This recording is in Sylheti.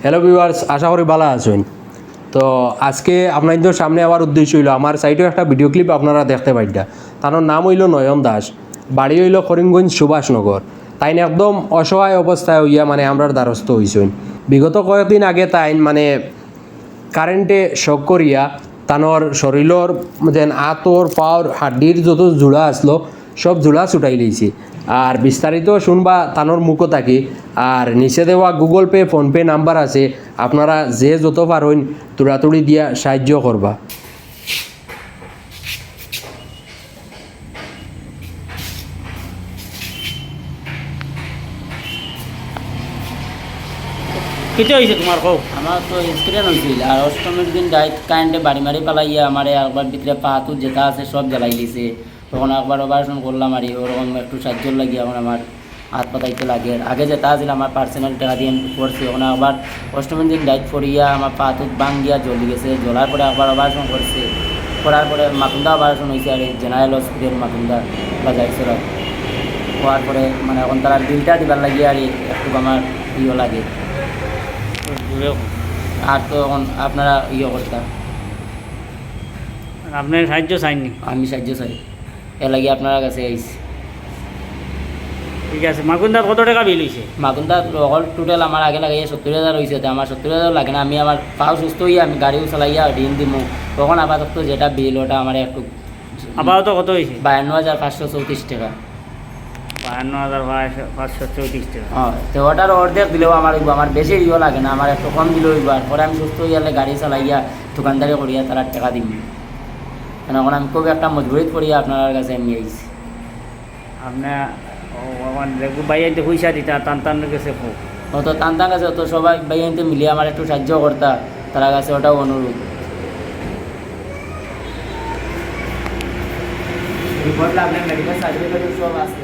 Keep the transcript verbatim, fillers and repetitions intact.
Hello viewers, আশা করি ভালা আছইন। তো আজকে আপনাইনতর সামনে আবার উদ্দেশ্য অইলো, আমার সাইডো একটা ভিডিও ক্লিপ আপনারা দেখতে পাইরা। তানর নাম অইলো নয়ন দাস, বাড়ি অইলো করিমগঞ্জ সুভাষনগর। তাইন একদম অসহায় অবস্থায় অইয়া মানে আমরার দ্বারস্থ অইছইন। বিগত কয়েকদিন আগে তাইন মানে কারেন্টে শক করিয়া তানর শরীলর যেন আতর পাওর হাড্ডির যত জুড়া আছলো সব জুড়া ছুটাইলাইছে। আর বিস্তারিত শুনবা তানর মুখো থাকি। আর নিচে দেওয়া Google Pay, PhonePe নাম্বার আছে, আপনারা যে যত পারইন তুড়াতুড়ি দিয়া সাহায্য করবা। কিতা অইছে তুমার কও? আমার তো অ্যাক্সিডেন্ট অইছিল, আর অষ্টমীর দিন রাইত কারেন্টে বাড়ি মারি ফালাইয়া আমারে একবার ভিতরে পা হাত যেতা আছে সব জ্বালাইলিছে। তখন একবার অপারেশন করলাম আর ওরকম একটু সাহায্যর লাগি এখন আমার হাত পাতাইতে লাগে। আগে যেতা আছিল আমার পার্সোনাল টেকা দিয়া করছি, এখন একবার অষ্টমীর দিন রাইত পড়িয়া আমার পা হাত ভাঙ্গিয়া জ্বলি গেছে। জ্বলার পরে একবার অপারেশন করছে, করার পরে মাকুন্দা অপারেশন অইছে আর জেনারেল হসপিটাল মাকুন্দা বাজাইছড়া। হওয়ার পরে মানে এখন তারা বিলটা দিবার লাগি আর একটু আমার ইয়ে লাগে। আর তো এখন আপনারা ইয়ে করতা। আপনি সাহায্য চাইননি? আমি সাহায্য চাই, এর লাগি আপনার কাছে আইছি। ঠিক আছে, মাকুন্দাত কত টেকা বিল অইছে? মাকুন্দাত অকল টোটাল আমার আগে লাগাইয়া সত্তর হাজার অইছে, তে আমার সত্তর হাজার লাগে না, আমি আমার পাও সুস্থ অইয়া আমি গাড়িও চালাইয়া ঋণ দিমু। তখন আপাতত যেটা বিল ওটা আমার একটু আপাতত কত অইছে? বায়ান্ন হাজার পাঁচশো চৌত্রিশ টেকা। বায়ান্ন হাজার পাঁচশো চৌত্রিশ টেকা। হ্যাঁ, তে ওটার অর্ধেক দিলেও আমার অইবো, আমার বেশি ইয়ে লাগে না, আমার একটু কম দিলেও অইবো। আর পরে আমি সুস্থ অইয়ালে গাড়ি চালাইয়া দোকানদারি করিয়া তারা টেকা দিমু। কারণ এখন আমি খুব একটা মজবুরিত পড়িয়া আপনার কাছে আমি আইছি। আপনি ও, এখন রেগু ভাইয়াইন্তে পয়সা দিতা, তান তান গেছে খুব। অত তান তান গেছে, অত সবাই ভাইয়াইন্তে মিলিয়া আমার একটু সাহায্য করতা, তারা কাছে ওটাও অনুরোধ। রিপোর্ট লাগলে মেডিকেল সার্টিফিকেট সব আছে।